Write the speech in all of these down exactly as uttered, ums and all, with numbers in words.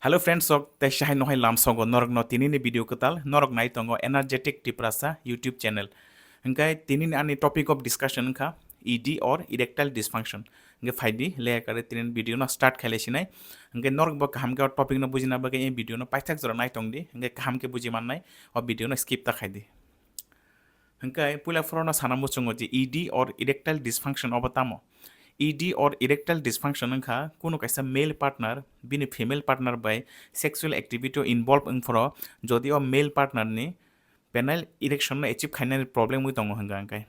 Hello friends, sok tei sahai nohai lamsogo norokno tinini video kwtal norok nai tongo Energetic Tiprasa YouTube channel. Hingkai tinini ani topic of discussion wngkha E D or erectile dysfunction. Hingke phaidi le kare tinini video no start khaile sinai. Hingke norok bo kaham ke o topic no bujina bagwi e video no paithak jora nai tongdi. Hingke kaham ke buji mannai o video no skip ta khaidi. Hingke puila phoro no sana muchungo je E D or erectile dysfunction obo tamo. E D or erectile dysfunction wngkha kunu kaisa male partner bini female partner bai sexual activity o involve wngphoro, jodi o male partner ni penile erection no achieve khainani problem wi tongo hingka hingkai.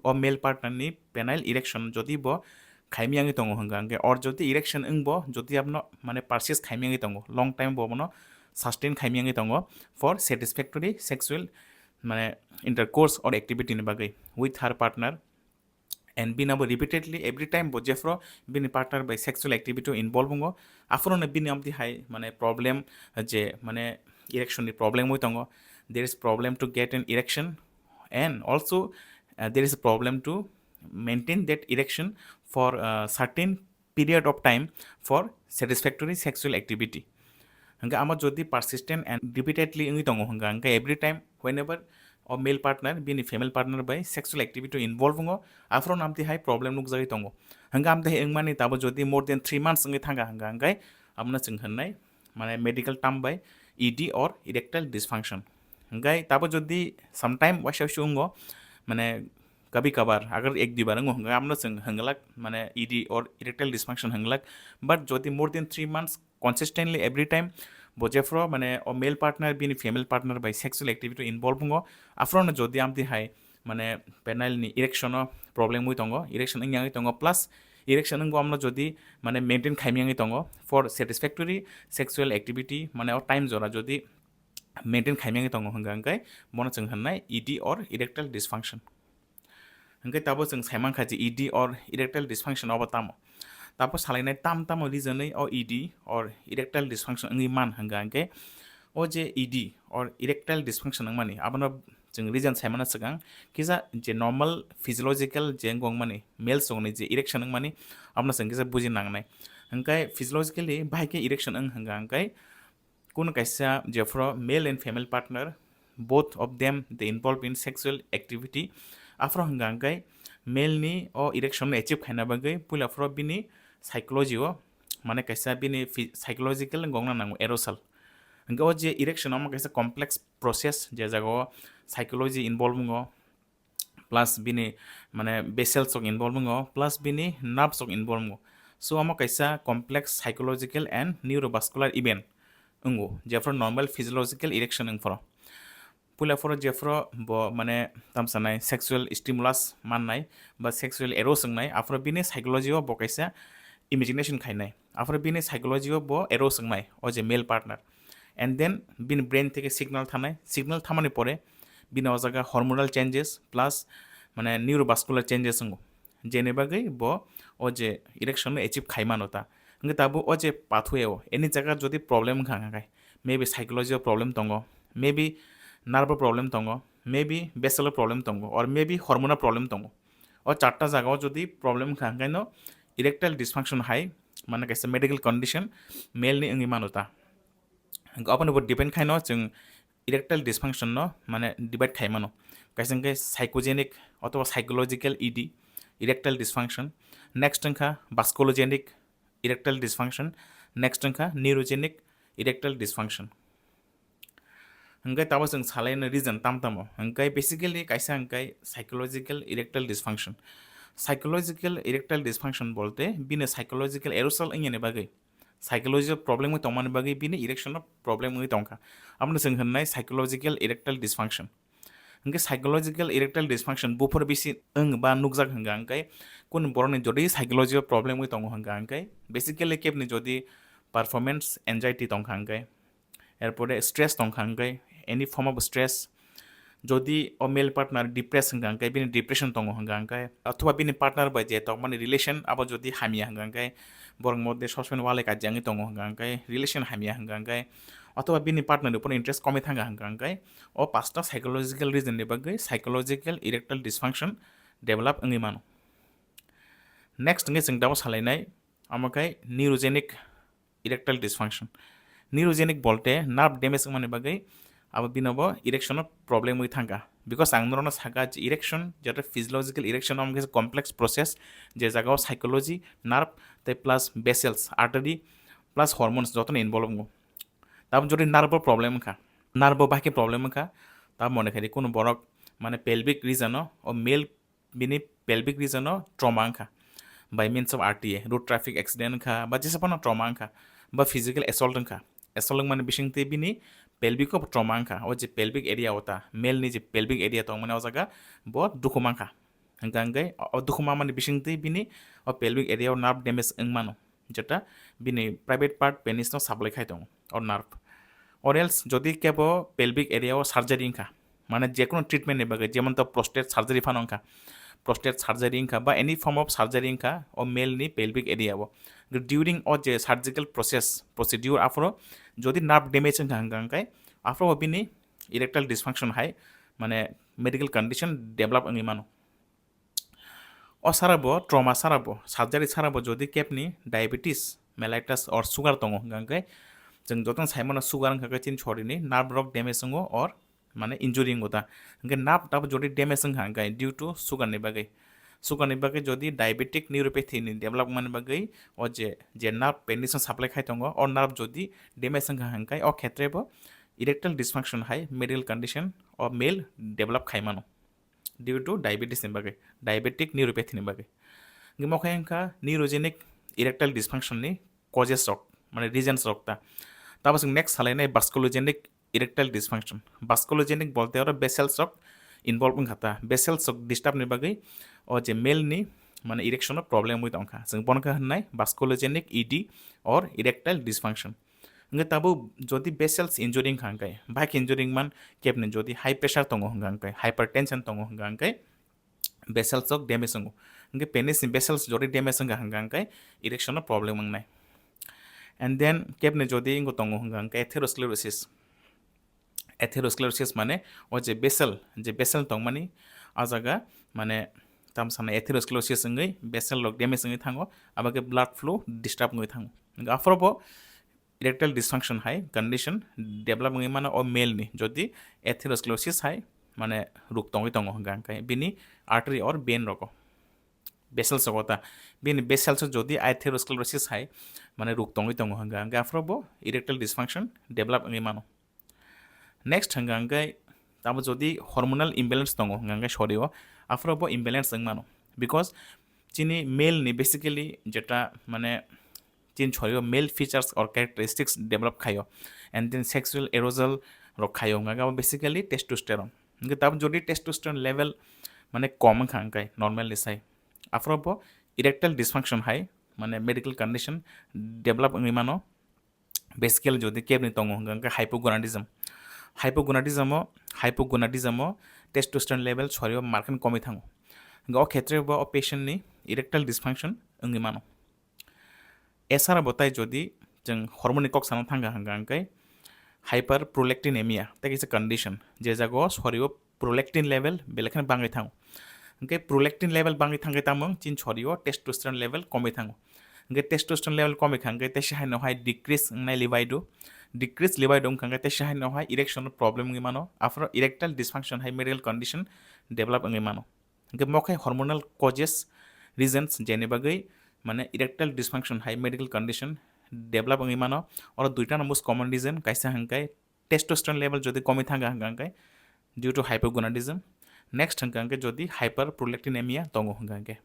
O male partner ni penile erection jodi bo khaimiyangwi tongo hingka hingkai, or jodi erection wngbo jodi abno mane persist khaimiyangwi tongo, long time bo bono sustain khaimiyangwi tongo for satisfactory sexual mane intercourse or activity ni bagwi with her partner, and bini abo repeatedly every time bo jephro bini partner bai sexual activity o involve wngo, aphuru no bini amtwi hai mane problem je mane erection ni problem wi tongo, there is problem to get an erection, and also uh, there is a problem to maintain that erection for a certain period of time for satisfactory sexual activity. Hingke amo jodi persistent and repeatedly wngwi tongo hingka hingke every time whenever o male partner bini female partner bai sexual activity o involve wngo, aphuru no amtwi hai problem nukjagwi tongo. Hingke amtwi hai wngmani tabo jodi more than three months wngwi thangka hingka hingke abono chwng hwnnai mane medical term bai E D or erectile dysfunction. Hingke tabo jodi sometime waisa waisa wngo mane kabi kabar agar ek dui bar wngo hingke abono chwng hwnglak mane E D or erectile dysfunction hwnglak, but jodi more than three months consistently every time bo jephro mane o male partner bini female partner bai sexual activity involve wngo, aphuru no jodi amtwi hai mane penile ni erection o problem wi tongo, erection wngya wngwi tongo, plus erection wngbo amno jodi mane maintain khaimya wngwi tongo for satisfactory sexual activity mane o time jora jodi maintain khaimya wngwi tongo hingka hingke bono chwng hwnnai E D or erectile dysfunction. Hingke tabo chwng saimankha je E D or erectile dysfunction obo tamo. Tabo salainai tam tamo reason wi o E D or erectile dysfunction wngwi man hingka hingke o je E D or erectile dysfunction wngmani abono chwng reason saimano swkang kisa je normal physiological je wngmani male songni je erection wngmani abono chwng kisa buji nangnai. Hingke physiologically bahai khe erection wng hingka hingke kunu kaisa jephro male and female partner, both of them they involve in sexual activity, aphro hingka hingke male ni o erection no achieve khaina bagwi puila phoro bini psychology o mane kaisa bini phy- psychological wngna nango arousal. Hingke o je erection omo kaisa complex process je jaga o psychology involve wngo, plus bini mane vessels rok involve wngo, plus bini nerves rok involve wngo. So omo kaisa complex psychological and neurovascular event wngo jephro normal physiological erection wngphoro. Puila phoro jephro bo mane tamsanai sexual stimulus mannai ba sexual arouse wngnai, aphoro bini psychology o bo kaisa imagination khainai, aphoro bini psychology o bo arouse wngnai o je male partner, and then bini brain theke signal thanai, signal thamani pore bini o jaga hormonal changes plus mane neurovascular changes wngo, jeni bagwi bo o je erection no achieve khaimano ta. Hingke tabuk o je pathway o any jaga jodi problem wngkha hingkhe maybe psychology o problem tongo, maybe nerve o problem tongo, maybe vessel o problem tongo, or maybe hormonal problem tongo. O charta jaga o jodi problem wngkha hingkhe no erectile dysfunction hai mane kaisa medical condition male ni wngwi mano ta. Hingke aboni bo depend khaino chwng erectile dysfunction no mane divide khaimano. Kaisa hingke psychogenic otoba psychological E D, erectile dysfunction. Next wngkha vasculogenic erectile dysfunction. Next wngkha neurogenic erectile dysfunction. Hingke tabo chwng salaino reason tam tamo. Hingke basically kaisa hingke psychological erectile dysfunction. Psychological erectile dysfunction bolte bini psychological arousal wngyani bagwi, psychological problem wi tongmani bagwi bini erection o problem wi tongkha. Abono chwng hwnnai psychological erectile dysfunction. Hingke psychological erectile dysfunction buphuru bisi wng ba nukjak hingka hingke kunu borokni jodi psychological problem wi tongo hingka hingke basically kebni jodi performance anxiety tongkha hingke, erpore stress tongkha hingke, any form of stress, jodi o male partner depressed hingka hingke bini depression tongo hingka hingke, othoba bini partner bai je tongmani relation abo jodi hamya hingka hingke, borok moddhe sob somoi walai kajiyangwi tongo hingka hingke, relation hamya hingka hingke, othoba bini partner ni upor interest komwi thangkha hingka hingke, o pasta psychological reason ni bagwi psychological erectile dysfunction develop wngwi mano. Next hingke chwng tabuk salainai, omo khe neurogenic erectile dysfunction. Neurogenic bolte nerve damage wngmani bagwi abo bino bo erection o problem wi thangkha. Because ang norokno sakha je erection, jeta physiological erection, omo khe complex process, je jagao psychology, nerve, tei plus vessels, artery, plus hormones jotono involve wngo. Tamo jodi nerve o problem wngkha, nerve o bahai khe problem wngkha, tamo mone khaidi kuno borok mane pelvic region o, o male bini pelvic region o trauma wngkha, by means of R T A, road traffic accident wngkha, ba jesa phano trauma wngkha, ba physical assault wngkha. Assault wngmani bisingtwi bini pelvic o trauma wngkha, o je pelvic area o ta, male ni je pelvic area tongmani o jaga bo dukhu mankha. Hingkha hingkhe o dukhu mamani bisingtwi bini o pelvic area o nerve damage wngmano, jeta bini private part penis no supply khai tongo o nerve. Or else jodi kebo pelvic area o surgery wngkha, mane jekunu treatment ni bagwi, jemon to prostate surgery phano wngkha, prostate surgery wngkha ba any form of surgery wngkha o male ni pelvic area o, during o je surgical process, procedure, aphuru jodi nerve damage wngkha hingkha hingkhe aphuru bini erectile dysfunction hai mane medical condition develop wngwi mano. O sara bo, trauma sara bo, surgery sara bo jodi kebni diabetes, mellitus or sugar tongo hingkha hingkhe chwng jotono sai mano sugar wngkha khe chini sorini nerve rok damage wngo or mane injury wngo ta. Hingkhe nerve tabo jodi damage wngkha hingkha due to sugar ni bagwi. Sugar ni bagwi jodi diabetic neuropathy ni develop wngmani bagwi o je, je nerve penis no supply khai tongo, o nerve jodi damage wngkha hingkha o khetre bo erectile dysfunction hai medical condition o male develop khai mano. Due to diabetes ni bagwi, diabetic neuropathy ni bagwi. Hingkhe mo khe wngkha neurogenic erectile dysfunction ni causes rok, mane reasons rok ta. Tabo chwng next salainai vasculogenic erectile dysfunction. Vasculogenic bolte oro vessels rok involve wngkha ta. Vessels rok disturb ni bagwi o je male ni mane erection o problem wi tongkha. Chwng bono khe hwnnai vasculogenic E D or erectile dysfunction. Hingkhe tabuk jodi vessels injury wngkha hingkhe, bahai khe injury wngman kebni jodi high pressure tongo hingkha hingkhe, hypertension tongo hingkha hingkhe, vessels rok damage wngo. Hingkhe penis ni vessels jodi damage wngkha hingkha hingkhe erection o problem wngnai. And then kebni jodi wngkha tongo hingkha hingkhe atherosclerosis. Atherosclerosis mane o je vessel, je vessel tongmani a jaga mane tamo sanai atherosclerosis wngwi vessel rok damage wngwi thango, abo khe blood flow disturb wngwi thango. Hingkhe aphuru bo erectile dysfunction hai condition develop wngwi mano o male ni, jodi atherosclerosis hai mane ruk tongwi tongo hingkha hingkhe bini artery or vein rogo, vessels rogo ta, bini vessels o jodi atherosclerosis hai mane ruk tongwi tongo hingkha hingkhe aphuru bo erectile dysfunction develop wngwi mano. Next hingkha hingkhe tamo jodi hormonal imbalance tongo hingkha hingkhe sorio, aphuru bo imbalance wng mano, because chini male ni basically jeta mane chini sorio male features or characteristics develop khaio, and then sexual arousal rok khaio hingkha hingkhe abo basically testosterone. Hingkhe tamo jodi testosterone level mane kom wngkha hingkhe normal ni sai, aphuru bo erectile dysfunction hai mane medical condition develop wngwi mano. Basically jodi kebni tongo hingkha hingkhe hypogonadism. Hypogonadism o, hypogonadism o testosterone level sorio markhe komwi thango. Hingkhe o khetre bo o patient ni erectile dysfunction wngwi mano. Esara bo tai jodi chwng hormone ni kok sana thangkha hingkha hingkhe hyperprolactinemia tei kaisa condition, je jaga o sorio prolactin level belai kheno bangwi thango. Hingkhe prolactin level bangwi thangkhe tamo chini sorio testosterone level komwi thango. Hingkhe testosterone level komwi kha hingkhe teisa hai no hai decrease wngnai libido. Decrease libido wngkha hingkhe teisa hai no hai erection problem wngwi mano. Aphuru erectile dysfunction hai medical condition develop wngwi mano. Hingkhe mo khe hormonal causes, reasons, jeni bagwi mane erectile dysfunction hai medical condition develop wngwi mano. Oro duita no most common reason, kaisa hingkhe testosterone level jodi komwi thangkha hingkha hingkhe due to hypogonadism, next hingkha hingkhe jodi hyperprolactinemia tongo hingkha hingkhe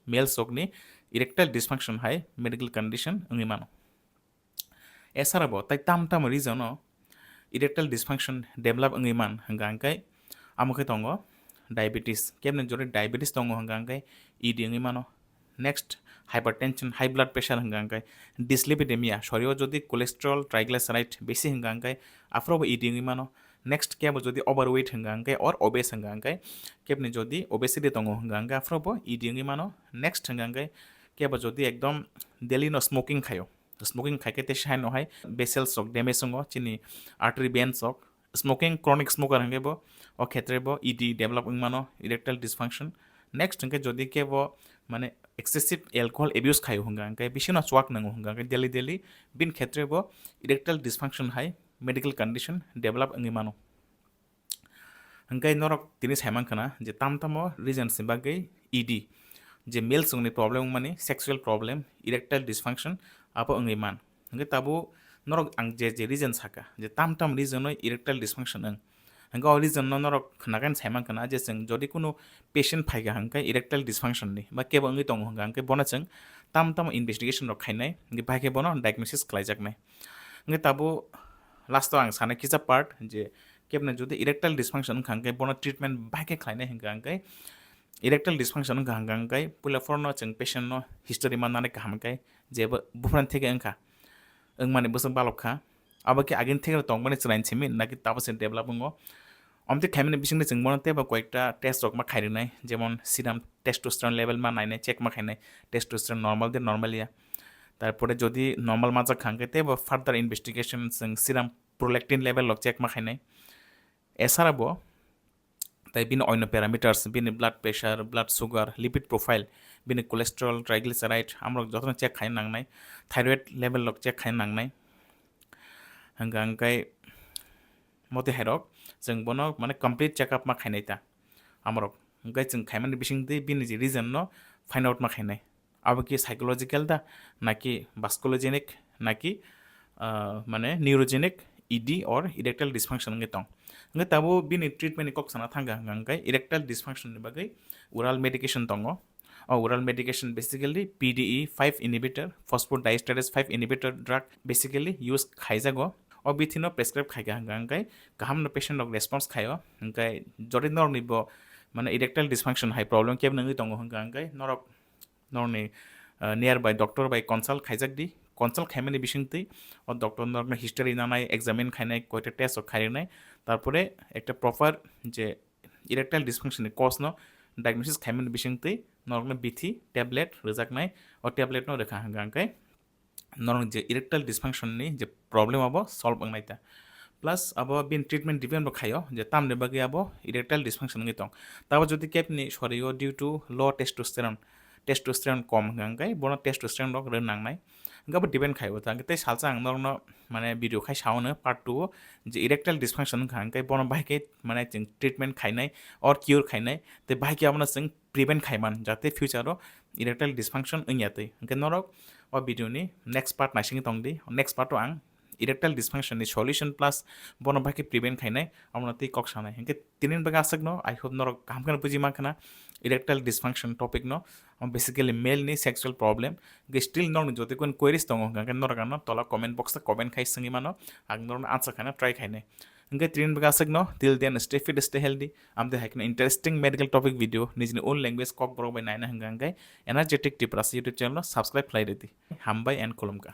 male sokni erectile dysfunction hai medical condition wngwi mano. Esara bo tai tam tam reason o erectile dysfunction develop wngwi man hingkha hingkhe amo khe tongo diabetes, kebni jodi diabetes tongo hingkha hingkhe E D wngwi mano. Next, hypertension, high blood pressure hingkha hingkhe dyslipidemia, sorio jodi cholesterol, triglyceride besi hingkha hingkhe aphuru bo E D wngwi mano. Next, kebo jodi overweight hingkha hingkhe or obese hingkha hingkhe, kebni jodi obesity tongo hingkha hingkhe aphuru bo E D wngwi mano. Next hingkha hingkhe kebo jodi ekdom daily no smoking khaio, smoking khaikhe teisa hai no hai vessels rok damage wngo, chini artery veins rok. Smoking, chronic smoker hingkhe bo o khetre bo E D develop wngmano, erectile dysfunction. Next hingkhe jodi kebo mane excessive alcohol abuse khaio hwnka hwnkhe, bisino chuak nango hwnka hwnkhe, daily daily bini khetre bo erectile dysfunction hai medical condition develop wngwi mano. Hwnkhe norok tini saiman khna je tam tamo reasons ni bagwi E D, je male chwngni problem wngmani, sexual problem, erectile dysfunction, abo wngwi man. Hwnkhe tabuk norok ang je je reason saka, je tam tam reason oi erectile dysfunction wng. Hwnkhe o reason no norok khnakhai saiman khna je chwng jodi kunu patient phaikha hwnkhe erectile dysfunction ni ba kebo wngwi tongo hwnkha hwnkhe bono chwng tam tamo investigation rok khainai, hwnkhe bahai khe bono diagnosis khlaijaknai. Hwnkhe tabuk last o ang sanai kisa part je kebna jodi erectile dysfunction wngkha hwnkhe bono treatment bahai khe khlainai hwnkha hwnkhe erectile dysfunction wngkha hwnkha hwnkhe puila phoro no chwng patient no history mannani kaham khe jebo buphran theke wngkha wngmani bwswk balok kha. Abo khe agini theke tongmani chwraini simi naki tabuk se develop wngo. Omtwi khaimani bisingtwi chwng bono teibo koyekta test rok ma khairwnai, jemon serum testosterone level ma nainai, check ma khainai, testosterone normal de normal ya. Tarpore jodi normal majak kha hwnkhe teibo further investigation chwng serum prolactin level rok check ma khainai. Esara bo tai bini oino parameters, bini blood pressure, blood sugar, lipid profile, bini cholesterol, triglyceride, amrok jotono check khaina nangnai, thyroid level rok check khaina nangnai. Hwnkha hwnkhe motwi hairok chwng bono mane complete check up ma khainai ta amrok. Hwnkhe chwng khaimani bisingtwi bini je reason no find out ma khainai. Abo ki psychological da, naki vasculogenic, naki, ah, mane neurogenic E D or erectile dysfunction wngwi tong. Hwnkhe tabuk bini treatment ni kok sana thangkha hwnkha hwnkhe erectile dysfunction ni bagwi oral medication tongo. O oral medication basically P D E five inhibitor, phosphodiesterase five inhibitor drug basically use khaijago. O bithi no prescribe khaikha hwnkha hwnkhe kaham no patient rok response khaio. Hwnkhe jodi norokni bo mane erectile dysfunction hai problem kebo wngwi tongo hwnkha hwnkhe norok norokni, ah, nearby doctor bai consult khaijak di. Consult khaimani bisingtwi o doctor norokno history nanai, examine khainai, koita test rok khairwnai. Tarpore ekta proper je erectile dysfunction ni cause no diagnosis khaimani bisingtwi norokno bithi tablet rwjaknai. O tablet no rwkha hwnkha hwnkhe norok je erectile dysfunction ni je problem abo solve wngnai ta. Plus abo bini treatment depend bo khaio je tamni bagwi abo erectile dysfunction wngwi tong. Tabo jodi kebni sorio due to low testosterone, testosterone kom hwnkha hwnkhe bono testosterone rok rw nangnai. Hwnkhe abo depend khaio ta. Tei salsa ang norokno mane video khai saono part two o je erectile dysfunction wngkha hwnkhe bono bahai khe mane chwng treatment khainai or cure khainai tei bahai khe abono chwng prevent khaiman, jate future o erectile dysfunction wngya twi. Hwnkhe norok o video ni next part naisingwi tongdi. Next part o ang erectile dysfunction ni solution plus bono bahai khe prevent khainai, abono twi kok sanai. Hwnkhe tini bagwi aswkno, I hope norok kaham kheno buji mankha na erectile dysfunction topic no. Omo basically male ni sexual problem. Hwnkhe still norokni jotoi kunu queries tongo hwnkha hwnkhe norok ano tola comment box o comment khai swngwi mano, ang norokno answer khaina try khainai. Hwnkhe tini bagwi aswkno, till then stay fit, stay healthy. Amtwi hai kheno interesting medical topic video nijini own language Kokborok bai naina hwnkha hwnkhe Energetic Tiprasa YouTube channel no subscribe khlai rwdi. Hambai and khulumkha.